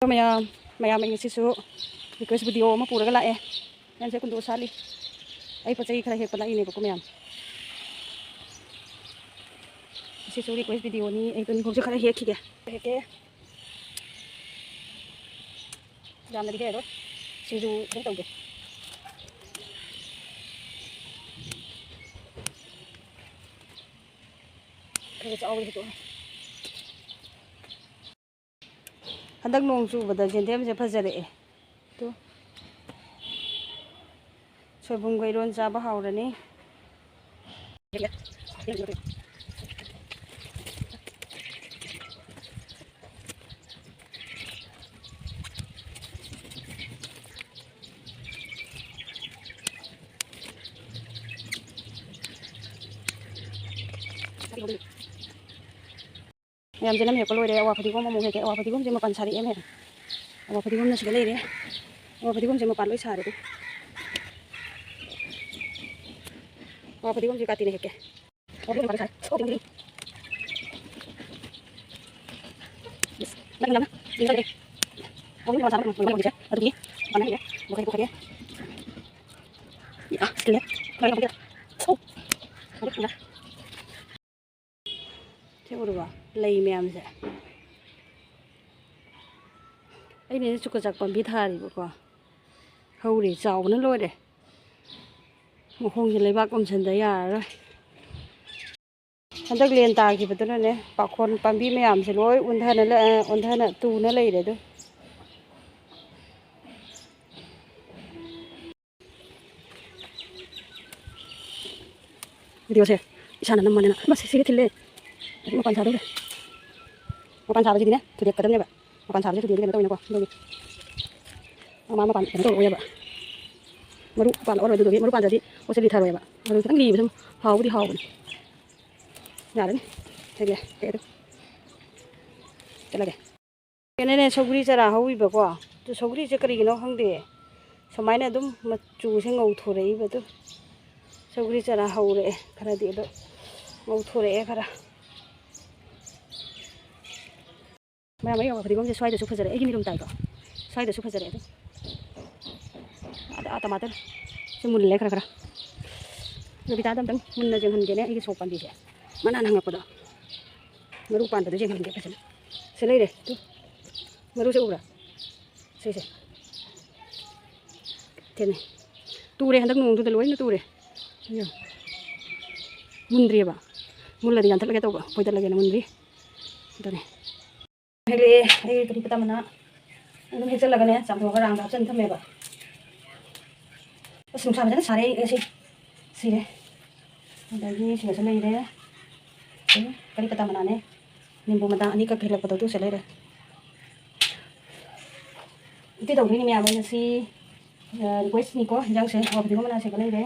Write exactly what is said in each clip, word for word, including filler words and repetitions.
ꯃꯌꯥꯝ, ꯃꯌꯥꯝ, ꯑꯩ ꯉꯁꯤꯁꯨ request video ꯑꯃ ꯄꯨꯔꯒ ꯂꯥꯛꯑꯦ꯫ ꯃꯌꯥꯝꯁꯦ ꯀꯨꯟꯗꯣ ꯁꯥꯠꯂꯤ꯫ ꯑꯩ ꯄꯣꯠ ꯆꯩ ꯈꯔ ꯍꯦꯛꯄ ꯂꯥꯛꯏꯅꯦꯕꯀꯣ ꯃꯌꯥꯝ꯫ ꯉꯁꯤꯁꯨ request videoꯅꯤ, ꯑꯩ ꯇꯨꯅꯤꯡꯈꯣꯛꯁꯨ ꯈꯔ ꯍꯦꯛꯈꯤꯒꯦ꯫ ꯍꯦꯛꯀꯦ꯫ ꯌꯥꯝꯅꯗꯤ ꯍꯦꯛꯑꯔꯣꯏ꯫ ꯁꯤꯡꯖꯨ ꯈꯔ ꯇꯧꯒꯦ꯫ ꯈꯔ ꯆꯥꯎꯕꯗꯤ ꯍꯦꯛꯇꯣꯛꯑꯣ꯫ ꯍꯟꯗꯛ ꯅꯣꯡ ꯆꯨꯕꯗ ꯌꯦꯟꯗꯦꯝꯁꯦ ꯐꯖꯔꯛꯑꯦ꯫ ꯇꯨ꯫ ꯁꯣꯏꯕꯨꯝꯒ ꯏꯔꯣꯟ ꯆꯥꯕ ꯍꯥꯎꯔꯅꯤ꯫ ꯃꯌꯥꯝꯁꯦ ꯅꯝ ꯍꯦꯛꯄ ꯂꯣꯏꯔꯦ꯫ ꯑꯋꯥ ꯐꯗꯤꯒꯣꯝ ꯑꯃꯨꯛ ꯍꯦꯛꯀꯦ꯫ ꯑꯋꯥ ꯐꯗꯤꯒꯣꯝꯁꯦ ꯃꯄꯥꯟ ꯁꯥꯔꯛꯑꯦ ꯃꯌꯥꯝ꯫ ꯑꯋꯥ ꯐꯗꯤꯒꯣꯝꯅ ꯁꯤꯗ ꯂꯩꯔꯦ꯫ ꯑꯋꯥ ꯐꯗꯤꯒꯣꯝꯁꯦ ꯃꯄꯥꯟ ꯂꯣꯏ ꯁꯥꯔꯦ ꯑꯗꯨ꯫ ꯑꯋꯥ ꯐꯗꯤꯒꯣꯝꯁꯦ ꯀꯥꯇꯤꯅ ꯍꯦꯛꯀꯦ꯫ ꯑꯋꯥ ꯐꯗꯤꯒꯣꯝꯁꯦ ꯃꯄꯥꯟ ꯂꯣꯏ ꯁꯥꯔꯦ꯫ ꯑꯣ, ꯇꯤꯡ, ꯇꯤꯡ꯫ ꯏꯁ, ꯅꯪ ꯅꯪ ꯇꯤꯡ ꯇꯤꯡ꯫ ꯑꯋꯥ ꯐꯗꯤꯒꯣꯝ ꯃꯄꯥꯟ ꯁꯥꯕ ꯃꯌꯥꯝ ꯂꯩꯔꯦ꯫ ꯑꯗꯨꯒꯤ ꯃꯄꯥꯟ ꯂꯩꯔꯦ꯫ ꯃꯈꯩ ꯄꯨꯈꯠꯀꯦ꯫ ꯌꯥ, ꯁꯤꯜꯂꯦ꯫ ꯃꯔꯛ ꯑꯃ ꯑꯣ꯫ ꯁꯤ ꯎꯔꯕ? ꯂꯩ ꯃꯌꯥꯝꯁꯦ꯫ ꯑꯩꯅ ꯆꯨꯀꯆꯥꯛ ꯄꯥꯝꯕꯤ ꯊꯥꯔꯤꯕꯀꯣ꯫ ꯍꯧꯔꯦ, ꯆꯥꯎꯕꯅ ꯂꯣꯏꯔꯦ꯫ ꯃꯈꯣꯡꯁꯦ ꯂꯩꯕꯥꯛ ꯀꯨꯝꯁꯤꯟꯗ ꯌꯥꯔꯔꯣꯏ꯫ ꯍꯟꯗꯛ ꯂꯦꯟ ꯇꯥꯈꯤꯕꯗꯨꯅꯅꯦ, ꯄꯥꯈꯣꯟ ꯄꯥꯝꯕꯤ ꯃꯌꯥꯝꯁꯦ ꯂꯣꯏ ꯑꯣꯟꯊꯅ ꯂ-, ꯑ, ꯑꯣꯟꯊꯅ ꯇꯨꯅ ꯂꯩꯔꯦ ꯑꯗꯨ꯫ ꯚꯤꯗꯤꯑꯣꯁꯦ ꯏꯁꯥꯅ ꯅꯝꯕꯅꯤꯅ, ꯃꯁꯤ ꯁꯤꯒ ꯊꯤꯜꯂꯦ꯫ ꯑꯁꯤ ꯃꯄꯥꯟ ꯁꯥꯗꯧꯔꯦ꯫ ꯃꯄꯥꯟ ꯁꯥꯕꯁꯤꯗꯤꯅꯦ, ꯊꯨꯗꯦꯛꯀꯗꯕꯅꯦꯕ꯫ ꯃꯄꯥꯟ ꯁꯥꯕꯁꯦ ꯊꯨꯗꯦꯛꯑꯗꯤ ꯀꯩꯅꯣ ꯇꯧꯋꯤꯅꯀꯣ, ꯑꯗꯨꯒꯤ꯫ ꯃꯃꯥ ꯃꯄꯥꯟ ꯀꯩꯅꯣ ꯇꯧꯔꯛꯑꯣꯏꯕ꯫ ꯃꯔꯨ ꯄꯥꯜꯂꯛꯑꯔꯣꯏ ꯑꯗꯨꯗꯨꯒꯤ, ꯃꯔꯨ ꯄꯥꯟꯗ꯭ꯔꯗꯤ ꯄꯣꯠꯁꯦ ꯂꯤꯊꯔꯣꯏꯕ꯫ ꯑꯗꯨ ꯈꯤꯇꯪ ꯂꯤꯕꯁꯨ ꯍꯥꯎꯕꯨꯗꯤ ꯍꯥꯎꯕꯅꯦ꯫ ꯌꯥꯔꯅꯤ꯫ ꯍꯦꯛꯂꯦ꯫ ꯍꯦꯛꯑꯦ ꯑꯗꯨ꯫ ꯆꯠꯂꯒꯦ꯫ ꯀꯩꯅꯣꯅꯦ, ꯁꯧꯒ꯭ꯔꯤ ꯆꯔꯥ ꯍꯧꯔꯤꯕꯀꯣ꯫ ꯑꯗꯨ ꯁꯧꯒ꯭ꯔꯤꯁꯦ ꯀꯔꯤꯒꯤꯅꯣ ꯈꯪꯗꯦ꯫ ꯁꯨꯃꯥꯏꯅ ꯑꯗꯨꯝ ꯃꯆꯨꯁꯦ ꯉꯧꯊꯣꯔꯛꯏꯕ ꯑꯗꯨ꯫ ꯁꯧꯒ꯭ꯔꯤ ꯆꯔꯥ ꯍꯧꯔꯛꯑꯦ ꯈꯔꯗꯤ ꯑꯗꯣ꯫ ꯉꯧꯊꯣꯔꯛꯑꯦ ꯈꯔ꯫ ꯃꯌꯥꯝ, ꯑꯩ ꯐꯗꯤꯒꯣꯝꯁꯦ ꯁ꯭ꯋꯥꯏꯗꯁꯨ ꯐꯖꯔꯦ, ꯑꯩꯒꯤ ꯃꯤꯔꯨꯝ ꯇꯥꯏꯀꯣ, ꯁ꯭ꯋꯥꯏꯗꯁꯨ ꯐꯖꯔꯦ ꯑꯗꯨꯝ꯫ ꯑꯗ, ꯑꯥ, ꯇꯃꯥꯇꯔ ꯁꯤ ꯃꯨꯜꯂꯦ ꯈꯔ ꯈꯔ꯫ ꯔꯕꯤꯇꯥꯗ ꯑꯝꯇꯪ ꯃꯨꯟꯅ ꯌꯦꯡꯍꯟꯒꯦꯅꯦ, ꯑꯩꯒꯤ ꯁꯣꯛ ꯄꯥꯝꯕꯤꯁꯦ꯫ ꯃꯅꯥꯅ ꯍꯪꯉꯛꯄꯗꯣ, ꯃꯔꯨ ꯄꯥꯟꯕꯗꯣ ꯌꯦꯡꯍꯟꯒꯦ ꯐꯖꯅ꯫ ꯁꯤ ꯂꯩꯔꯦ ꯇꯨ, ꯃꯔꯨꯁꯦ ꯎꯕ꯭ꯔꯥ? ꯁꯤꯁꯦ꯫ ꯊꯦꯡꯅꯩ꯫ ꯇꯨꯔꯦ, ꯍꯟꯗꯛ ꯅꯣꯡꯗꯨꯗ ꯂꯣꯏꯅ ꯇꯨꯔꯦ꯫ ꯌꯦꯡꯉꯣ꯫ ꯃꯨꯟꯗ꯭ꯔꯤꯑꯕ꯫ ꯃꯨꯜꯂꯗꯤ ꯌꯥꯟꯊꯠꯂꯒꯦ ꯇꯧꯕ, ꯐꯣꯏꯗꯠꯂꯒꯦꯅ ꯃꯨꯟꯗ꯭ꯔꯤ꯫ ꯑꯗꯨꯅꯦ꯫ ꯍꯦꯛꯂꯛꯑꯦ ꯑꯩ ꯀꯔꯤ ꯄꯇꯥ ꯃꯅꯥ꯫ ꯑꯗꯨꯝ ꯍꯦꯛꯆꯜꯂꯒꯅꯦ, ꯆꯥꯝꯊꯣꯛꯑꯒ ꯔꯥꯎꯟꯗ ꯍꯥꯞꯆꯤꯟ ꯊꯝꯃꯦꯕ꯫ ꯑꯁ, ꯅꯨꯡꯁꯥ ꯐꯖꯅ ꯁꯥꯔꯦ ꯑꯩ ꯉꯁꯤ꯫ ꯁꯤꯔꯦ꯫ ꯑꯗꯒꯤ ꯁꯤꯒꯁꯨ ꯂꯩꯔꯦ꯫ ꯎꯝ, ꯀꯔꯤ ꯄꯇꯥ ꯃꯅꯥꯅꯦ꯫ ꯅꯤꯝꯕꯨ ꯃꯅꯥ ꯑꯅꯤꯈꯛ ꯍꯦꯛꯂꯛꯄꯗꯣ, ꯑꯗꯨꯁꯨ ꯂꯩꯔꯦ꯫ ꯎꯇꯤ ꯇꯧꯗꯣꯏꯅꯤ ꯃꯌꯥꯝ, ꯑꯩ ꯉꯁꯤ, ꯑ, ꯔꯤꯀ꯭ꯋꯦꯁꯅꯤꯀꯣ, ꯏꯟꯖꯥꯡꯁꯦ꯫ ꯑꯣ, ꯐꯗꯤꯒꯣꯝ ꯃꯅꯥꯁꯦ ꯀ ꯂꯩꯔꯦ꯫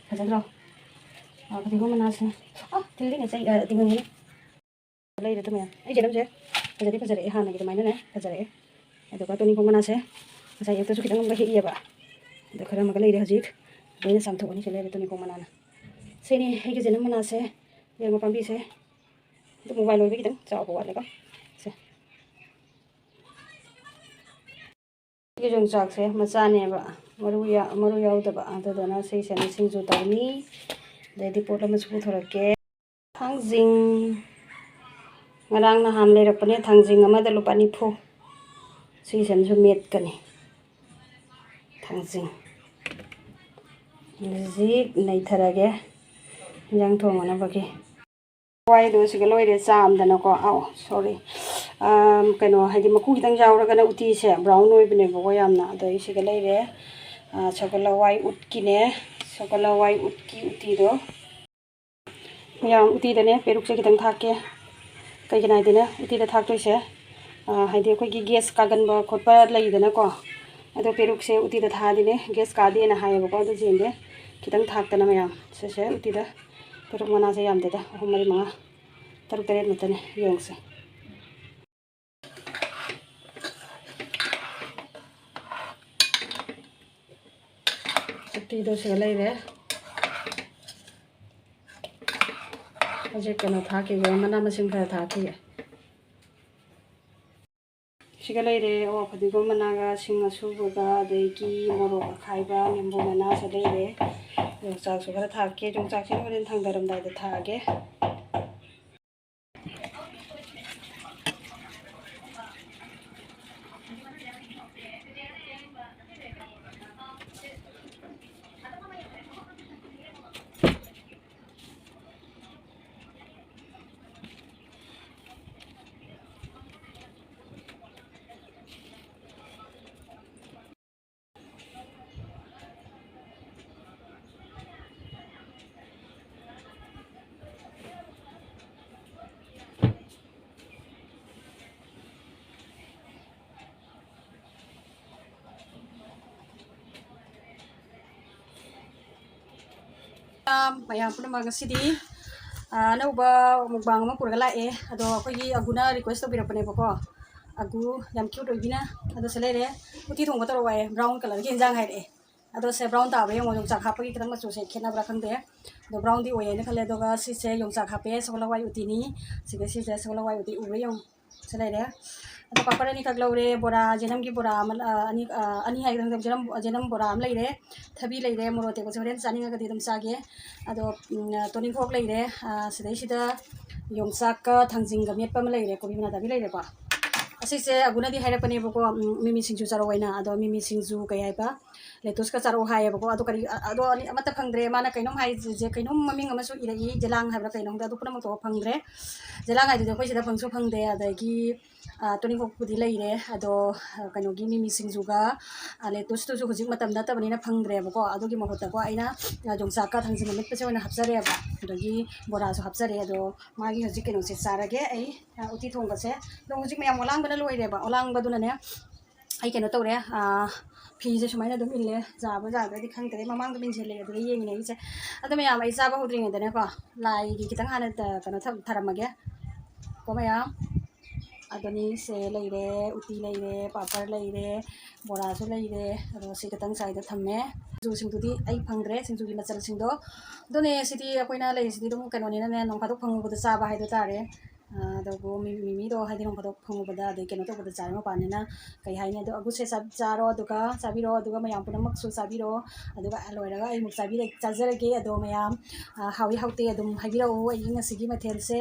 ꯐꯖꯗ꯭ꯔꯣ? ꯑ, ꯐꯗꯤꯒꯣꯝ ꯃꯅꯥꯁꯦ꯫ ꯑ, ꯇꯤꯜꯂꯤꯅꯦ, ꯆꯩ, ꯑ, ꯇꯤꯡꯉꯝꯒꯅꯤ꯫ ꯂꯩꯔꯦ ꯑꯗꯨ ꯃꯌꯥꯝ꯫ ꯑꯩ ꯆꯦꯅꯦꯜꯁꯦ ꯐꯖꯗꯤ ꯐꯖꯔꯛꯑꯦ, ꯍꯥꯟꯅꯒꯤ ꯑꯗꯨꯃꯥꯏꯅꯅꯦ ꯐꯖꯔꯛꯑꯦ꯫ ꯑꯗꯨꯒ ꯇꯨꯅꯤꯡꯈꯣꯛ ꯃꯅꯥꯁꯦ ꯉꯁꯥꯏ ꯑꯌꯨꯛꯇꯁꯨ ꯈꯤꯇꯪ ꯑꯃꯒ ꯍꯦꯛꯏꯑꯕ꯫ ꯑꯗꯣ ꯈꯔ ꯑꯃꯒ ꯂꯩꯔꯦ ꯍꯧꯖꯤꯛ꯫ ꯂꯣꯏꯅ ꯆꯥꯝꯊꯣꯛꯑꯅꯤ꯫ ꯁꯤ ꯂꯩꯔꯦ ꯇꯨꯅꯤꯡꯈꯣꯛ ꯃꯅꯥꯅ꯫ ꯁꯤꯅꯤ ꯑꯩꯒꯤ ꯆꯦꯅꯦꯜ ꯃꯅꯥꯁꯦ꯫ ꯌꯦꯡꯉꯣ ꯄꯥꯝꯕꯤꯁꯦ꯫ ꯑꯗꯨ ꯃꯣꯕꯥꯏꯜ ꯑꯣꯏꯕꯒꯤ ꯈꯤꯇꯪ ꯆꯥꯎꯕ ꯋꯥꯠꯂꯦꯀꯣ꯫ ꯁꯦ꯫ ꯁꯤꯒꯤ ꯌꯣꯡꯆꯥꯛꯁꯦ ꯃꯆꯥꯅꯦꯕ꯫ ꯃꯔꯨ ꯌꯥ-, ꯃꯔꯨ ꯌꯥꯎꯗꯕ꯫ ꯑꯗꯨꯗꯨꯅ ꯁꯤꯁꯦ ꯁꯤꯡꯖꯨ ꯇꯧꯅꯤ꯫ ꯑꯗꯩꯗꯤ ꯄꯣꯠ ꯑꯃꯁꯨ ꯄꯨꯊꯣꯔꯛꯀꯦ꯫ ꯊꯥꯡꯖꯤꯡ꯫ ꯉꯔꯥꯡ ꯅꯍꯥꯟ ꯂꯩꯔꯛꯄꯅꯦ ꯊꯥꯡꯖꯤꯡ ꯑꯃꯗ ꯂꯨꯄꯥ ꯅꯤꯐꯨ꯫ ꯁꯤꯁꯤꯃꯁꯨ ꯃꯦꯠꯀꯅꯤ꯫ ꯊꯥꯡꯖꯤꯡ꯫ ꯍꯧꯖꯤꯛ ꯅꯩꯊꯔꯒꯦ ꯏꯟꯖꯥꯡ ꯊꯣꯡꯅꯅꯕꯒꯤ꯫ ꯍꯋꯥꯏꯗꯣ ꯁꯤꯒ ꯂꯣꯏꯔꯦ ꯆꯥꯝꯗꯅꯀꯣ꯫ ꯑꯧ, sorry꯫ ꯑꯝ, ꯀꯩꯅꯣ, ꯍꯥꯏꯗꯤ ꯃꯀꯨ ꯈꯤꯇꯪ ꯌꯥꯎꯔꯒꯅ ꯎꯇꯤꯁꯦ brown ꯑꯣꯏꯕꯅꯦꯕꯀꯣ ꯌꯥꯝꯅ꯫ ꯑꯗꯣ ꯑꯩ ꯁꯤꯒ ꯂꯩꯔꯦ꯫ ꯑ, ꯁꯒꯣꯜ ꯍꯋꯥꯏ ꯎꯠꯀꯤꯅꯦ꯫ ꯁꯒꯣꯜ ꯍꯋꯥꯏ ꯎꯠꯀꯤ ꯎꯇꯤꯗꯣ꯫ ꯃꯌꯥꯝ ꯎꯇꯤꯗꯅꯦ ꯄꯦꯔꯨꯛꯁꯦ ꯈꯤꯇꯪ ꯊꯥꯛꯀꯦ꯫ ꯀꯩꯒꯤꯅꯣ ꯍꯥꯏꯗꯤꯅꯦ ꯎꯇꯤꯗ ꯊꯥꯛꯇꯣꯏꯁꯦ, ꯑ, ꯍꯥꯏꯗꯤ ꯑꯩꯈꯣꯏꯒꯤ gas ꯀꯥꯒꯟꯕ ꯈꯣꯠꯄ ꯂꯩꯗꯅꯀꯣ꯫ ꯑꯗꯣ ꯄꯦꯔꯨꯛꯁꯦ ꯎꯇꯤꯗ ꯊꯥꯛꯑꯗꯤꯅꯦ gas ꯀꯥꯗꯦꯅ ꯍꯥꯏꯌꯦꯕꯀꯣ꯫ ꯑꯗꯨ ꯌꯦꯡꯒꯦ ꯈꯤꯇꯪ ꯊꯥꯛꯇꯅ ꯃꯌꯥꯝ꯫ ꯁꯤꯁꯦ ꯎꯇꯤꯗ ꯄꯦꯔꯨꯛ ꯃꯅꯥꯁꯦ ꯌꯥꯝꯗꯦꯗ, ꯑꯍꯨꯝ, ꯃꯔꯤ, ꯃꯉꯥ, ꯇꯔꯨꯛ, ꯇꯔꯦꯠ ꯃꯨꯛꯇꯅꯦ꯫ ꯌꯦꯡꯁꯦ꯫ ꯎꯇꯤꯗꯣ ꯁꯤꯒ ꯂꯩꯔꯦ꯫ ꯍꯧꯖꯤꯛ ꯀꯩꯅꯣ ꯊꯥꯛꯈꯤꯒꯦ, ꯃꯅꯥ ꯃꯁꯤꯡ ꯈꯔ ꯊꯥꯛꯈꯤꯒꯦ꯫ ꯁꯤꯒ ꯂꯩꯔꯦ, ꯑꯣ, ꯐꯗꯤꯒꯣꯝ ꯃꯅꯥꯒ, ꯁꯤꯡ ꯑꯁꯨꯕꯒ, ꯑꯗꯒꯤ ꯃꯣꯔꯣꯛ ꯑꯈꯥꯏꯕ, ꯅꯤꯝꯕꯨ ꯃꯅꯥꯁꯨ ꯂꯩꯔꯦ꯫ ꯌꯣꯡꯆꯥꯛꯁꯨ ꯈꯔ ꯊꯥꯛꯀꯦ, ꯌꯣꯡꯆꯥꯛꯁꯤꯅ ꯍꯣꯔꯦꯟ ꯊꯥꯡꯗꯔꯝꯗꯥꯏꯗ ꯊꯥꯛꯑꯒꯦ꯫ ꯃꯌꯥꯝ ꯄꯨꯝꯅꯃꯛ, ꯉꯁꯤꯗꯤ, ꯑ, ꯑꯅꯧꯕ mukbang ꯑꯃ ꯄꯨꯔꯒ ꯂꯥꯛꯑꯦ꯫ ꯑꯗꯣ ꯑꯩꯈꯣꯏꯒꯤ ꯑꯒꯨꯅ request ꯇꯧꯕꯤꯔꯛꯄꯅꯦꯕꯀꯣ꯫ ꯑꯒꯨ ꯌꯥꯝ cute ꯑꯣꯏꯕꯤꯅ꯫ ꯑꯗꯣ ꯁꯤ ꯂꯩꯔꯦ, ꯎꯇꯤ ꯊꯣꯡꯕ ꯇꯧꯔꯛꯑꯣ ꯍꯥꯏꯌꯦ, brown colourꯒꯤ ꯏꯟꯖꯥꯡ ꯍꯥꯏꯔꯛꯑꯦ꯫ ꯑꯗꯣ ꯁꯦ brown ꯇꯥꯕ꯭ꯔꯥ ꯌꯦꯡꯉꯣ, ꯌꯣꯡꯆꯥꯛ ꯍꯥꯞꯄꯒꯤ ꯈꯤꯇꯪ ꯃꯆꯨꯁꯦ ꯈꯦꯠꯅꯕ꯭ꯔꯥ ꯈꯪꯗꯦ꯫ ꯑꯗꯣ brownꯗꯤ ꯑꯣꯏꯌꯦꯅ ꯈꯜꯂꯦ꯫ ꯑꯗꯨꯒ ꯁꯤꯁꯦ ꯌꯣꯡꯆꯥꯛ ꯍꯥꯞꯄꯦ, ꯁꯒꯣꯜ ꯍꯋꯥꯏ ꯎꯇꯤꯅꯤ꯫ ꯁꯤꯒ ꯁꯤꯁꯦ ꯁꯒꯣꯜ ꯍꯋꯥꯏ ꯎꯇꯤ ꯎꯕ꯭ꯔꯥ ꯌꯦꯡꯉꯣ꯫ ꯁꯤ ꯂꯩꯔꯦ꯫ ꯑꯗꯣ ꯄꯥꯄꯔ ꯑꯅꯤꯈꯛ ꯂꯧꯔꯦ, ꯕꯣꯔꯥ, ꯖꯦꯅꯝꯒꯤ ꯕꯣꯔꯥ ꯑꯃ, ꯑ, ꯑꯅꯤ, ꯑ, ꯑꯅꯤ ꯍꯥꯏꯒꯗ꯭ꯔꯥ ꯈꯪꯗꯦ, ꯖꯦꯅꯝ, ꯖꯦꯅꯝ ꯕꯣꯔꯥ ꯑꯃ ꯂꯩꯔꯦ, ꯊꯕꯤ ꯂꯩꯔꯦ, ꯃꯣꯔꯣꯛ ꯑꯇꯦꯛꯄꯁꯦ ꯍꯣꯔꯦꯟ ꯆꯥꯅꯤꯡꯉꯒꯗꯤ ꯑꯗꯨꯝ ꯆꯥꯒꯦ꯫ ꯑꯗꯣ, ꯎꯝ, ꯇꯣꯅꯤꯡꯈꯣꯛ ꯂꯩꯔꯦ, ꯑ, ꯁꯤꯗꯩꯁꯤꯗ ꯌꯣꯡꯆꯥꯛꯀ ꯊꯥꯡꯖꯤꯡꯒ ꯃꯦꯠꯄ ꯑꯃ ꯂꯩꯔꯦ, ꯀꯣꯕꯤ ꯃꯅꯥ ꯊꯕꯤ ꯂꯩꯔꯦꯀꯣ꯫ ꯑꯁꯤꯁꯦ ꯑꯒꯨꯅꯗꯤ ꯍꯥꯏꯔꯛꯄꯅꯦꯕꯀꯣ, ꯎꯝ, ꯃꯤꯃꯤ ꯁꯤꯡꯖꯨ ꯆꯥꯔꯛꯑꯣ ꯍꯥꯏꯅ꯫ ꯑꯗꯣ ꯃꯤꯃꯤ ꯁꯤꯡꯖꯨ ꯀꯩ ꯍꯥꯏꯕ, lettuceꯀ ꯆꯥꯔꯛꯑꯣ ꯍꯥꯏꯌꯦꯕꯀꯣ꯫ ꯑꯗꯣ ꯀꯔꯤ, ꯑ-, ꯑꯗꯣ ꯑꯅꯤ-, ꯑꯃꯠꯇ ꯐꯪꯗ꯭ꯔꯦ꯫ ꯃꯥꯅ ꯀꯩꯅꯣꯝ ꯍꯥꯏꯁꯦ, ꯀꯩꯅꯣꯝ ꯃꯃꯤꯡ ꯑꯃꯁꯨ ꯏꯔꯛꯏ, ꯖꯦꯂꯥꯡ ꯍꯥꯏꯕ꯭ꯔꯥ ꯀꯩꯅꯣ ꯈꯪꯗꯦ, ꯑꯗꯨ ꯄꯨꯝꯅꯃꯛꯇꯣ ꯐꯪꯗ꯭ꯔꯦ꯫ ꯖꯦꯂꯥꯡ ꯍꯥꯏꯗꯨꯗꯤ ꯑꯩꯈꯣꯏ ꯁꯤꯗ ꯐꯪꯁꯨ ꯐꯪꯗꯦ꯫ ꯑꯗꯒꯤ, ꯑ, ꯇꯣꯅꯤꯡꯈꯣꯛꯄꯨꯗꯤ ꯂꯩꯔꯦ, ꯑꯗꯣ, ꯑ, ꯀꯩꯅꯣꯒꯤ ꯃꯤꯃꯤ ꯁꯤꯡꯖꯨꯒ, ꯑ, lettuceꯇꯨꯁꯨ ꯍꯧꯖꯤꯛ ꯃꯇꯝ ꯅꯠꯇꯕꯅꯤꯅ ꯐꯪꯗ꯭ꯔꯦꯕꯀꯣ꯫ ꯑꯗꯨꯒꯤ ꯃꯍꯨꯠꯇꯀꯣ ꯑꯩꯅ, ꯑ, ꯌꯣꯡꯆꯥꯛꯀ ꯊꯥꯡꯖꯤꯡ ꯑꯃꯦꯠꯄꯁꯦ ꯑꯣꯏꯅ ꯍꯥꯞꯆꯔꯦꯕ꯫ ꯑꯗꯒꯤ ꯕꯣꯔꯥꯁꯨ ꯍꯥꯞꯆꯔꯦ꯫ ꯑꯗꯣ ꯃꯥꯒꯤ ꯍꯧꯖꯤꯛ ꯀꯩꯅꯣꯁꯦ ꯆꯥꯔꯒꯦ ꯑꯩ, ꯑ, ꯎꯇꯤ ꯊꯣꯡꯕꯁꯦ꯫ ꯑꯗꯣ ꯍꯧꯖꯤꯛ ꯃꯌꯥꯝ ꯑꯣꯂꯥꯡꯕꯅ ꯂꯣꯏꯔꯦꯕ꯫ ꯑꯣꯂꯥꯡꯕꯗꯨꯅꯅꯦ, ꯑꯩ ꯀꯩꯅꯣ ꯇꯧꯔꯦ, ꯑ, ꯐꯤꯁꯦ ꯁꯨꯃꯥꯏꯅ ꯑꯗꯨꯝ ꯏꯜꯂꯦ, ꯌꯥꯕ꯭ꯔꯥ ꯌꯥꯗ꯭ꯔꯗꯤ ꯈꯪꯗ꯭ꯔꯦ, ꯃꯃꯥꯡꯗ ꯏꯟꯁꯤꯜꯂꯦ, ꯑꯗꯨꯗ ꯌꯦꯡꯉꯤꯅꯦ ꯑꯩꯁꯦ꯫ ꯑꯗꯣ ꯃꯌꯥꯝ, ꯑꯩ ꯆꯥꯕ ꯍꯧꯗ꯭ꯔꯤꯉꯩꯗꯅꯦꯀꯣ, ꯂꯥꯏꯒꯤ ꯈꯤꯇꯪ ꯍꯥꯟꯅ ꯇ-, ꯀꯩꯅꯣ ꯊꯝ-, ꯊꯔꯝꯃꯒꯦ ꯀꯣ ꯃꯌꯥꯝ꯫ ꯑꯗꯨꯅꯤ, ꯁꯦ ꯂꯩꯔꯦ, ꯎꯇꯤ ꯂꯩꯔꯦ, ꯄꯥꯄꯔ ꯂꯩꯔꯦ, ꯕꯣꯔꯥꯁꯨ ꯂꯩꯔꯦ꯫ ꯑꯗꯣ ꯁꯤ ꯈꯤꯇꯪ ꯁꯥꯏꯗ ꯊꯝꯃꯦ꯫ ꯁꯤꯡꯖꯨꯁꯤꯡꯗꯨꯗꯤ ꯑꯩ ꯐꯪꯗ꯭ꯔꯦ, ꯁꯤꯡꯖꯨꯒꯤ ꯃꯆꯜꯁꯤꯡꯗꯣ꯫ ꯑꯗꯨꯅꯦ, ꯁꯤꯗꯤ ꯑꯩꯈꯣꯏꯅ ꯂꯩꯔꯤꯁꯤꯗꯤ ꯑꯗꯨꯝ ꯀꯩꯅꯣꯅꯤꯅꯅꯦ, ꯅꯣꯡ ꯐꯥꯗꯣꯛ ꯐꯪꯉꯨꯕꯗ ꯆꯥꯕ ꯍꯥꯏꯗꯣ ꯇꯥꯔꯦ꯫ ꯑꯗꯨꯕꯨ ꯃꯤ- ꯃꯤꯃꯤꯗꯣ ꯍꯥꯏꯗꯤ ꯅꯣꯡ ꯐꯥꯗꯣꯛ ꯐꯪꯉꯨꯕꯗ, ꯑꯗꯩ ꯀꯩꯅꯣ ꯇꯧꯕꯗ ꯆꯥꯔ ꯃꯄꯥꯟꯅꯤꯅ, ꯀꯩ ꯍꯥꯏꯅꯤ, ꯑꯗꯣ ꯑꯒꯨꯁꯦ ꯆꯥ- ꯆꯥꯔꯣ, ꯑꯗꯨꯒ ꯆꯥꯕꯤꯔꯣ, ꯑꯗꯨꯒ ꯃꯌꯥꯝ ꯄꯨꯝꯅꯃꯛꯁꯨ ꯆꯥꯕꯤꯔꯣ꯫ ꯑꯗꯨꯒ ꯂꯣꯏꯔꯒ ꯑꯩ ꯑꯃꯨꯛ ꯆꯥꯕꯤꯔ- ꯆꯥꯖꯔꯒꯦ꯫ ꯑꯗꯣ ꯃꯌꯥꯝ, ꯑ, ꯍꯥꯎꯏ ꯍꯥꯎꯇꯦ ꯑꯗꯨꯝ ꯍꯥꯏꯕꯤꯔꯛꯎ ꯑꯩꯒꯤ ꯉꯁꯤꯒꯤ ꯃꯊꯦꯜꯁꯦ꯫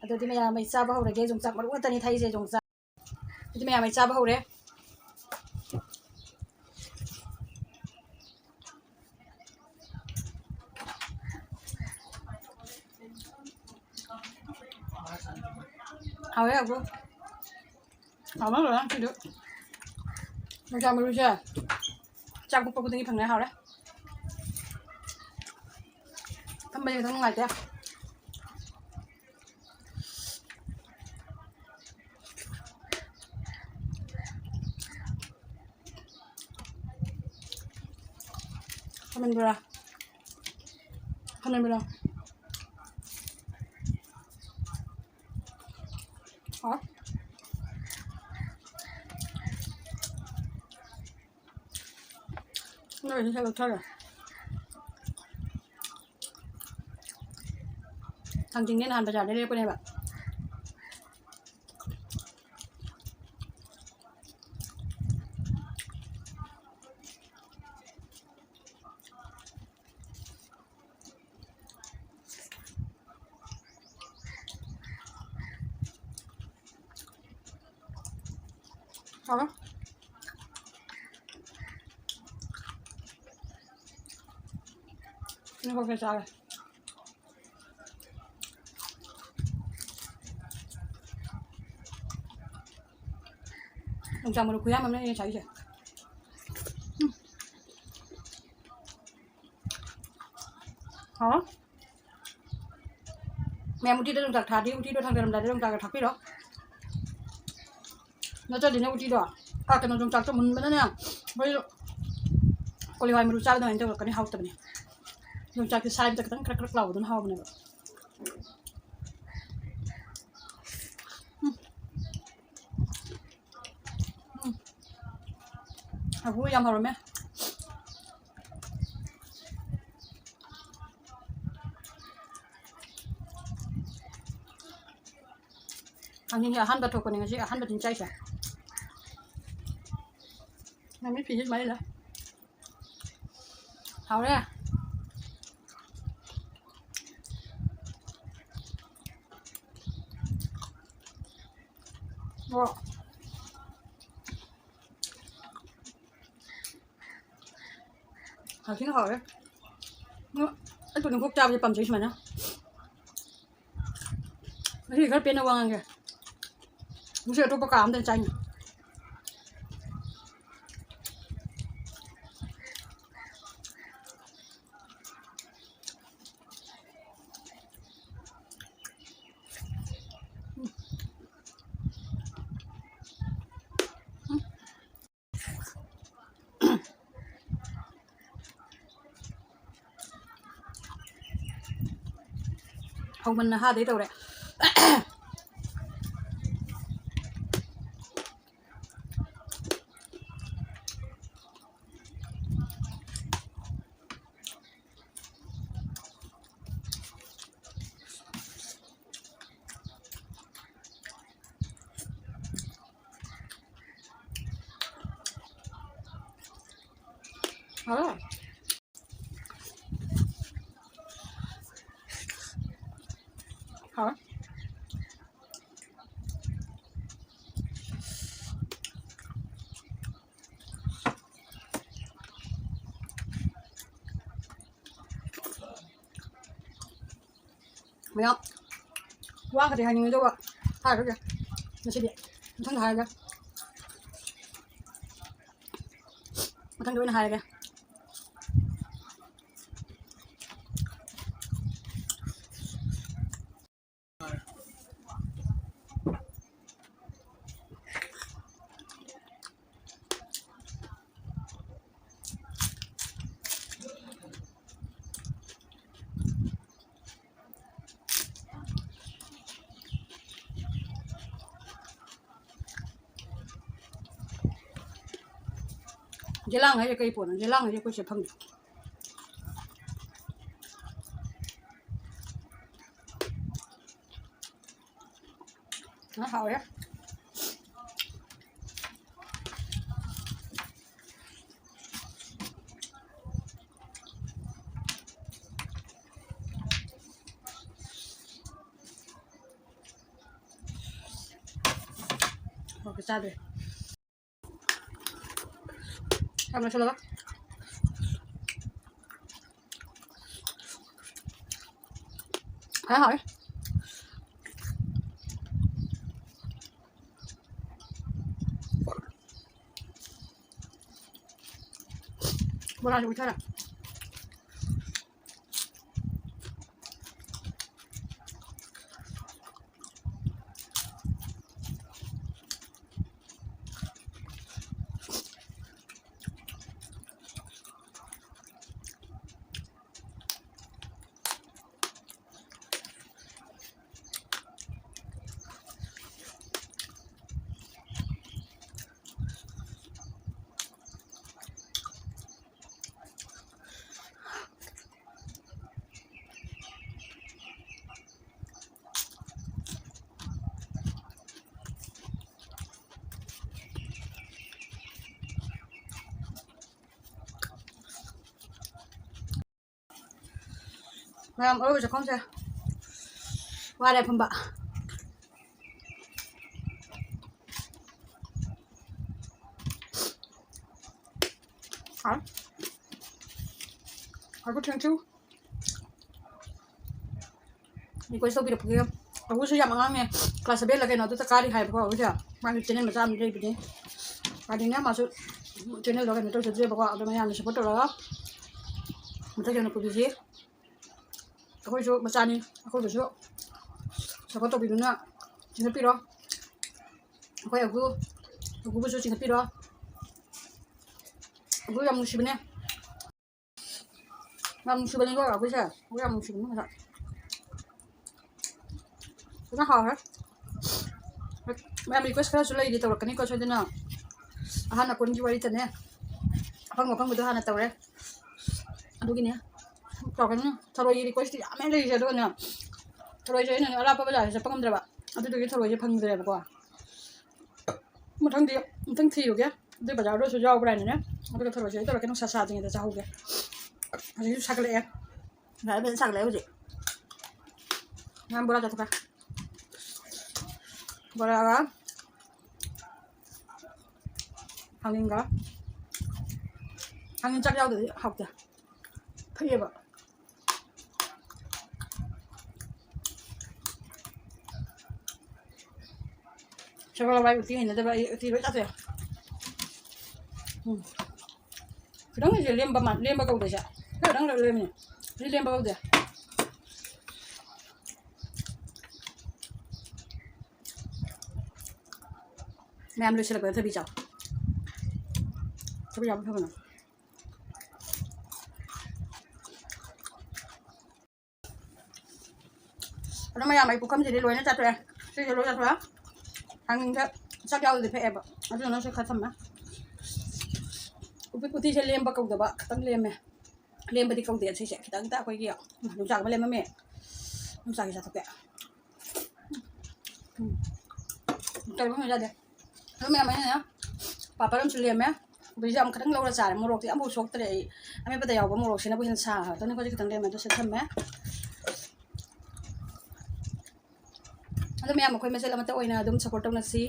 ꯑꯗꯨꯗꯤ ꯃꯌꯥꯝ, ꯑꯩ ꯆꯥꯕ ꯍꯧꯔꯒꯦ꯫ ꯌꯣꯡꯆꯥꯛ ꯃꯔꯨ ꯉꯥꯛꯇꯅꯤ ꯊꯥꯛꯏꯁꯦ, ꯌꯣꯡꯆꯥꯛ꯫ ꯑꯗꯨꯗꯤ ꯃꯌꯥꯝ, ꯑꯩ ꯆꯥꯕ ꯍꯧꯔꯦ꯫ ꯍꯥꯎꯋꯦ, ꯍꯥꯎꯕ꯫ ꯍꯥꯎꯕ ꯂꯣꯏꯔꯦ ꯉꯁꯤꯗꯤ꯫ ꯌꯣꯡꯆꯥꯛ ꯃꯔꯨꯁꯦ ꯆꯥꯛ ꯇꯣꯛꯄ ꯈꯨꯗꯤꯡꯒꯤ ꯐꯪꯉꯦ, ꯍꯥꯎꯔꯦ꯫ ꯐꯝꯕꯗꯤ ꯈꯤꯇꯪ ꯅꯨꯡꯉꯥꯏꯇꯦ꯫ ꯈꯥꯃꯦꯟ ꯕꯣꯔꯥ꯫ ꯈꯥꯃꯦꯟ ꯕꯣꯔꯥ꯫ ꯍꯥꯎ꯫ ꯅꯣꯏꯁꯨ ꯁꯦ ꯂꯧꯊꯔꯣ꯫ ꯊꯥꯡꯖꯤꯡꯅꯦ ꯅꯍꯥꯟ ꯕꯖꯥꯔꯗ ꯂꯩꯔꯛꯄꯅꯦꯕ꯫ ꯍꯥꯎꯋꯦ꯫ ꯉꯥꯏꯈꯣ, ꯀꯩ ꯆꯥꯔꯦ? ꯌꯣꯡꯆꯥꯛ ꯃꯔꯨ ꯈꯨꯌꯥꯝ ꯑꯃꯅꯦ ꯑꯩꯅ ꯆꯥꯏꯁꯦ꯫ ꯎꯝ꯫ ꯍꯥꯎꯋꯦ꯫ ꯃꯌꯥꯝ ꯎꯇꯤꯗ ꯌꯣꯡꯆꯥꯛ ꯊꯥꯛꯑꯗꯤ, ꯎꯇꯤꯗꯣ ꯊꯥꯡꯖꯔꯝꯗꯥꯏꯗ ꯌꯣꯡꯆꯥꯛꯀ ꯊꯥꯛꯄꯤꯔꯣ꯫ ꯅꯠꯇ꯭ꯔꯗꯤꯅꯦ ꯎꯇꯤꯗꯣ, ꯑꯥ, ꯀꯩꯅꯣ, ꯌꯣꯡꯆꯥꯛꯇꯣ ꯃꯨꯟꯕꯅꯅꯦ, ꯑꯩꯈꯣꯏ ꯀꯣꯂꯤ ꯍꯋꯥꯏ ꯃꯔꯨ ꯆꯥꯕ ꯑꯗꯨꯃꯥꯏꯅ ꯇꯧꯔꯛꯀꯅꯤ, ꯍꯥꯎꯇꯕꯅꯦ꯫ ꯌꯣꯡꯆꯥꯛꯀꯤ ꯁꯥꯏꯗ ꯈꯤꯇꯪ ꯀ꯭ꯔꯛ ꯀ꯭ꯔꯛ ꯂꯥꯎꯕꯗꯨꯅ ꯍꯥꯎꯕꯅꯦꯕ꯫ ꯎꯝ꯫ ꯎꯝ꯫ ꯍꯥꯎꯕ ꯌꯥꯝ ꯍꯧꯔꯝꯃꯦ꯫ ꯉꯁꯤ ꯑꯍꯥꯟꯕ ꯊꯣꯛꯄꯅꯦ, ꯉꯁꯤ ꯑꯍꯥꯟꯕꯗꯤ ꯆꯥꯏꯁꯦ꯫ ꯃꯃꯤ ꯐꯤꯁꯦ ꯁꯨꯃꯥꯏꯅ ꯂꯩ꯫ ꯍꯥꯎꯔꯦ꯫ ꯑꯣ꯫ ꯍꯥꯎꯊꯤꯅ ꯍꯥꯎꯔꯦ꯫ ꯎꯝ, ꯑꯩ ꯇꯣꯅꯤꯡꯈꯣꯛ ꯆꯥꯕꯁꯦ ꯄꯥꯝꯖꯩ ꯁꯨꯃꯥꯏꯅ꯫ ꯉꯁꯤ ꯈꯔ ꯄꯦꯟꯅ ꯋꯥ ꯉꯥꯡꯒꯦ꯫ ꯉꯁꯤ ꯑꯇꯣꯞꯄ ꯀꯥ ꯑꯝꯗ ꯆꯥꯏꯅꯤ꯫ ꯍꯧꯃꯟꯅ ꯍꯥꯗꯩ ꯇꯧꯔꯦ꯫ ꯍꯥꯎꯋꯦ꯫ ꯍꯥꯎꯋꯦ꯫ ꯃꯌꯥꯝ ꯋꯥ ꯈꯛꯇ ꯍꯥꯏꯅꯤꯡꯉꯦ, ꯑꯗꯨꯒ ꯍꯥꯏꯔꯔꯣꯏꯒꯦ ꯉꯁꯤꯗꯤ꯫ ꯃꯊꯪꯗ ꯍꯥꯏꯔꯒꯦ꯫ ꯃꯊꯪꯗ ꯑꯣꯏꯅ ꯍꯥꯏꯔꯒꯦ꯫ ꯌꯦꯂꯥꯡ ꯍꯥꯏꯁꯦ ꯀꯩ ꯄꯣꯠꯅꯣ? ꯌꯦꯂꯥꯡ ꯍꯥꯏꯁꯦ ꯑꯩꯈꯣꯏ ꯁꯤꯗ ꯐꯪꯗꯦ꯫ ꯉꯥ ꯍꯥꯎꯔꯦ꯫ ꯍꯥꯎꯕ ꯆꯥꯗ꯭ꯔꯦ꯫ ꯌꯥꯝ ꯂꯣꯏꯁꯤꯜꯂꯒ꯫ ꯍꯥꯎꯔꯦ, ꯍꯥꯎꯔꯦ꯫ ꯕꯣꯔꯥꯁꯨ ꯎꯏꯊꯔꯦ꯫ ꯃꯌꯥꯝ ꯑꯔꯣꯏꯕ ꯆꯥꯛꯈꯨꯝꯁꯦ ꯋꯥꯔꯦ ꯐꯝꯕ꯫ ꯍꯥꯎ꯫ ꯍꯥꯎ, thank you꯫ Request ꯇꯧꯕꯤꯔꯛꯄꯒꯤ꯫ ꯑꯕꯨꯁꯨ ꯌꯥꯝ ꯑꯉꯥꯡꯅꯦ, class seven ꯂ ꯀꯩꯅꯣ ꯑꯗꯨꯗ ꯀꯥꯔꯤ ꯍꯥꯏꯕꯀꯣ꯫ ꯑꯕꯨꯁꯦ ꯃꯥꯒꯤ channel ꯃꯆꯥ ꯑꯃ ꯂꯩꯕꯅꯦ꯫ ꯀꯥꯗꯤꯅꯦ ꯃꯥꯁꯨ channel ꯗꯣ ꯀꯩꯅꯣ ꯇꯧꯖꯗ꯭ꯔꯦꯕꯀꯣ꯫ ꯑꯗꯣ ꯃꯌꯥꯝꯅ support ꯇꯧꯔꯒ ꯃꯊꯛ ꯌꯧꯅ ꯄꯨꯕꯤꯁꯤ꯫ ꯑꯩꯈꯣꯏꯁꯨ ꯃꯆꯥꯅꯤ, ꯑꯩꯈꯣꯏꯕꯨꯁꯨ support ꯇꯧꯕꯤꯗꯨꯅ ꯆꯤꯡꯈꯠꯄꯤꯔꯣ꯫ ꯑꯩꯈꯣꯏ ꯑꯕꯨ, ꯑꯕꯨꯕꯨꯁꯨ ꯆꯤꯡꯈꯠꯄꯤꯔꯣ꯫ ꯑꯕꯨ ꯌꯥꯝ ꯅꯨꯡꯁꯤꯕꯅꯦ꯫ ꯌꯥꯝ ꯅꯨꯡꯁꯤꯕꯅꯤꯀꯣ ꯑꯩꯈꯣꯏꯁꯦ꯫ ꯑꯩꯈꯣꯏ ꯌꯥꯝ ꯅꯨꯡꯁꯤꯕꯅꯤ ꯉꯁꯥꯏ꯫ ꯐꯖꯅ ꯍꯥꯎꯔꯦ꯫ ꯃꯌꯥꯝ request ꯈꯔꯁꯨ ꯂꯩꯔꯤ, ꯇꯧꯔꯛꯀꯅꯤꯀꯣ ꯁꯣꯏꯗꯅ꯫ ꯑꯍꯥꯟ ꯑꯀꯣꯟꯒꯤ ꯋꯥꯔꯤꯇꯅꯦ꯫ ꯑꯐꯪ ꯑꯐꯪꯕꯗꯣ ꯍꯥꯟꯅ ꯇꯧꯔꯦ꯫ ꯑꯗꯨꯒꯤꯅꯦ꯫ ꯇꯧꯔꯛꯀꯅꯤ꯫ ꯊꯔꯣꯏꯒꯤ request ꯇꯤ ꯌꯥꯝꯃꯦ ꯂꯩꯔꯤꯁꯦ꯫ ꯑꯗꯨꯒꯅꯦ, ꯊꯔꯣꯏꯁꯦ ꯑꯩꯅꯅꯦ ꯑꯔꯥꯞꯄ ꯕꯖꯥꯔꯁꯦ ꯆꯠꯄ ꯉꯝꯗ꯭ꯔꯕ꯫ ꯑꯗꯨꯗꯨꯒꯤ ꯊꯔꯣꯏꯁꯦ ꯐꯪꯗ꯭ꯔꯦꯕꯀꯣ꯫ ꯃꯊꯪꯗꯤ, ꯃꯊꯪ ꯊꯤꯔꯨꯒꯦ꯫ ꯑꯗꯨꯏ ꯕꯖꯥꯔꯗ ꯑꯣꯏꯔꯁꯨ ꯌꯥꯎꯕ꯭ꯔꯥ ꯍꯥꯏꯅꯅꯦ꯫ ꯑꯗꯨꯒ ꯊꯔꯣꯏꯁꯦ ꯇꯧꯔꯛꯀꯦ, ꯅꯨꯡꯁꯥ ꯁꯥꯗ꯭ꯔꯤꯉꯩꯗ ꯆꯥꯍꯧꯒꯦ꯫ ꯍꯧꯖꯤꯛꯁꯨ ꯁꯥꯒꯠꯂꯛꯑꯦ꯫ ꯉꯁꯥꯏ ꯐꯖꯅ ꯁꯥꯒꯠꯂꯛꯑꯦ ꯍꯧꯖꯤꯛ꯫ ꯉꯥ ꯕꯣꯔꯥ ꯆꯥꯊꯣꯛꯈ꯭ꯔꯦ꯫ ꯕꯣꯔꯥꯒ ꯊꯥꯡꯖꯤꯡꯒ꯫ ꯊꯥꯡꯖꯤꯡ ꯆꯥꯛ ꯌꯥꯎꯗ꯭ꯔꯗꯤ ꯍꯥꯎꯇꯦ꯫ ꯐꯩꯌꯦꯕ꯫ ꯁꯒꯣꯜ ꯍꯋꯥꯏ ꯎꯇꯤ ꯍꯩꯅꯗꯕ ꯑꯩ ꯎꯇꯤ ꯂꯣꯏ ꯆꯥꯊꯣꯛꯑꯦ꯫ ꯎꯝ꯫ ꯈꯤꯇꯪ ꯂꯦꯝꯕ ꯃꯥ-, ꯂꯦꯝꯕ ꯀꯧꯗꯦ ꯁꯦ꯫ ꯈꯤꯇꯪ ꯂꯦꯝꯃꯤꯅꯦ꯫ ꯁꯤ ꯂꯦꯝꯕ ꯀꯧꯗꯦ꯫ ꯃꯌꯥꯝ ꯂꯣꯏꯁꯤꯜꯂꯛꯄꯗ ꯊꯕꯤ ꯆꯥꯎ꯫ ꯊꯕꯤ ꯆꯥꯕ ꯐꯕꯅꯦ꯫ ꯑꯗꯣ ꯃꯌꯥꯝ, ꯑꯩ ꯄꯨꯈꯝꯁꯤꯗꯤ ꯂꯣꯏꯅ ꯆꯥꯊꯣꯛꯑꯦ꯫ ꯁꯤꯁꯦ ꯂꯣꯏ ꯆꯥꯊꯣꯛꯑꯦ꯫ ꯊꯥꯡꯖꯤꯡꯁꯦ ꯆꯥꯛ ꯌꯥꯎꯗꯗꯤ ꯐꯛꯑꯦꯕ꯫ ꯑꯗꯨꯗꯨꯅ ꯁꯤ ꯈꯔ ꯊꯝꯃꯦ꯫ ꯎꯇꯤ-, ꯎꯇꯤꯁꯦ ꯂꯦꯝꯕ ꯀꯧꯗꯕ, ꯈꯤꯇꯪ ꯂꯦꯝꯃꯦ꯫ ꯂꯦꯝꯕꯗꯤ ꯀꯧꯗꯦ ꯁꯤꯁꯦ꯫ ꯈꯤꯇꯪꯇ ꯑꯩꯈꯣꯏꯒꯤ ꯌꯣꯡꯆꯥꯛ ꯑꯃ ꯂꯦꯝꯃꯝꯃꯦ꯫ ꯌꯣꯡꯆꯥꯛꯁꯦ ꯆꯥꯊꯣꯛꯀꯦ꯫ ꯎꯝ꯫ ꯀꯩꯅꯣ ꯈꯪꯗꯦ ꯌꯥꯗꯦ꯫ ꯑꯗꯨ ꯃꯌꯥꯝ ꯑꯩꯅꯅꯦ, ꯄꯥꯄꯔ ꯑꯃꯁꯨ ꯂꯦꯝꯃꯦ꯫ ꯍꯧꯖꯤꯛꯁꯦ ꯑꯃꯨꯛ ꯈꯤꯇꯪ ꯂꯧꯔ ꯆꯥꯔꯦ꯫ ꯃꯣꯔꯣꯛꯇꯤ ꯑꯝꯐꯥꯎ ꯁꯣꯛꯇ꯭ꯔꯦ ꯑꯩ꯫ ꯑꯃꯦꯠꯄꯗ ꯌꯥꯎꯕ ꯃꯣꯔꯣꯛꯁꯤꯅꯕꯨ ꯍꯦꯟꯅ ꯁꯥꯈ꯭ꯔꯕꯅꯤꯀꯣ꯫ ꯁꯤ ꯈꯤꯇꯪ ꯂꯦꯝꯃꯦ꯫ ꯑꯗꯨ ꯁꯤ ꯊꯝꯃꯦ꯫ ꯑꯗꯣ ꯃꯌꯥꯝ ꯑꯩꯈꯣꯏ ꯃꯁꯦꯜ ꯑꯃꯠꯇ ꯑꯣꯏꯅ ꯑꯗꯨꯝ support ꯇꯧꯅꯁꯤ꯫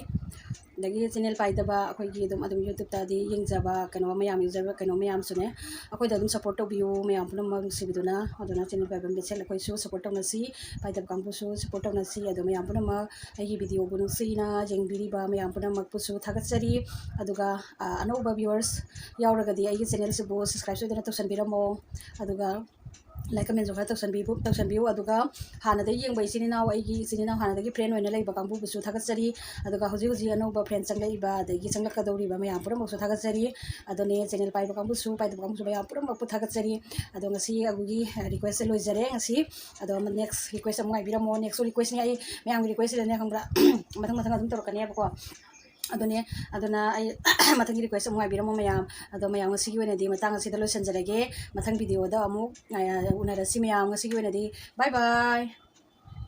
ꯑꯗꯒꯤ channel ꯄꯥꯏꯗꯕ ꯑꯩꯈꯣꯏꯒꯤ ꯑꯗꯨꯝ, ꯑꯗꯨꯝ YouTube-ꯇꯗꯤ ꯌꯦꯡꯖꯕ ꯀꯩꯅꯣ ꯃꯌꯥꯝ, user ꯀꯩꯅꯣ ꯃꯌꯥꯝꯁꯨꯅꯦ, ꯑꯩꯈꯣꯏꯗ ꯑꯗꯨꯝ support ꯇꯧꯕꯤꯌꯨ ꯃꯌꯥꯝ ꯄꯨꯝꯅꯃꯛ ꯅꯨꯡꯁꯤꯕꯤꯗꯨꯅ꯫ ꯑꯗꯨꯅ channel ꯄꯥꯏꯕ ꯃꯁꯦꯜ ꯑꯩꯈꯣꯏꯁꯨ support ꯇꯧꯅꯁꯤ, ꯄꯥꯏꯗꯕ ꯀꯥꯡꯕꯨꯁꯨ support ꯇꯧꯅꯁꯤ꯫ ꯑꯗꯣ ꯃꯌꯥꯝ ꯄꯨꯝꯅꯃꯛ ꯑꯩꯒꯤ video-ꯕꯨ ꯅꯨꯡꯁꯤꯅ ꯌꯦꯡꯕꯤꯔꯤꯕ ꯃꯌꯥꯝ ꯄꯨꯝꯅꯃꯛꯄꯨꯁꯨ ꯊꯥꯒꯠꯆꯔꯤ꯫ ꯑꯗꯨꯒ, ꯑ, ꯑꯅꯧꯕ viewers ꯌꯥꯎꯔꯒꯗꯤ ꯑꯩꯒꯤ channel-ꯁꯤꯕꯨ subscribe ꯁꯣꯏꯗꯅ ꯇꯧꯁꯟꯕꯤꯔꯝꯃꯣ꯫ ꯑꯗꯨꯒ like, comment-ꯁꯨ ꯈꯔ ꯇꯧꯁꯟꯕꯤꯕꯨ-, ꯇꯧꯁꯟꯕꯤꯌꯨ꯫ ꯑꯗꯨꯒ ꯍꯥꯟꯅꯗꯒꯤ ꯌꯦꯡꯕ ꯏꯆꯤꯟ ꯏꯅꯥꯎ, ꯑꯩꯒꯤ ꯏꯆꯤꯟ ꯏꯅꯥꯎ ꯍꯥꯟꯅꯗꯒꯤ friend ꯑꯣꯏꯅ ꯂꯩꯕ ꯀꯥꯡꯕꯨꯕꯨꯁꯨ ꯊꯥꯒꯠꯆꯔꯤ꯫ ꯑꯗꯨꯒ ꯍꯧꯖꯤꯛ ꯍꯧꯖꯤꯛ ꯑꯅꯧꯕ friend ꯆꯪꯂꯛꯏꯕ ꯑꯗꯒꯤ ꯆꯪꯂꯛꯀꯗꯧꯔꯤꯕ ꯃꯌꯥꯝ ꯄꯨꯝꯅꯃꯛꯁꯨ ꯊꯥꯒꯠꯆꯔꯤ꯫ ꯑꯗꯨꯅꯦ, channel ꯄꯥꯏꯕ ꯀꯥꯡꯕꯨꯁꯨ, ꯄꯥꯏꯗꯕ ꯀꯥꯡꯕꯨꯁꯨ ꯃꯌꯥꯝ ꯄꯨꯝꯅꯃꯛꯄꯨ ꯊꯥꯒꯠꯆꯔꯤ꯫ ꯑꯗꯣ ꯉꯁꯤ ꯑꯗꯨꯒꯤ request-ꯁꯦ ꯂꯣꯏꯖꯔꯦ ꯉꯁꯤ꯫ ꯑꯗꯣ next request ꯑꯃꯨꯛ ꯉꯥꯏꯕꯤꯔꯝꯃꯣ꯫ Next request-ꯅꯦ ꯑꯩ ꯃꯌꯥꯝꯒꯤ request-ꯁꯤꯗꯅꯦ, ꯈꯪꯕ꯭ꯔꯥ? ꯃꯊꯪ ꯃꯊꯪ ꯑꯗꯨꯝ ꯇꯧꯔꯛꯀꯅꯦꯕꯀꯣ꯫ ꯑꯗꯨꯅꯦ, ꯑꯗꯨꯅ ꯑꯩ ꯃꯊꯪꯒꯤ request ꯑꯃꯨꯛ ꯉꯥꯏꯕꯤꯔꯝꯃꯣ ꯃꯌꯥꯝ꯫ ꯑꯗꯣ ꯃꯌꯥꯝ, ꯉꯁꯤꯒꯤ ꯑꯣꯏꯅꯗꯤ ꯃꯇꯥꯡ ꯑꯁꯤꯗ ꯂꯣꯏꯁꯤꯟꯖꯔꯒꯦ꯫ ꯃꯊꯪ video-ꯗ ꯑꯃꯨꯛ, ꯑ, ꯎꯅꯔꯁꯤ ꯃꯌꯥꯝ꯫ ꯉꯁꯤꯒꯤ ꯑꯣꯏꯅꯗꯤ bye bye꯫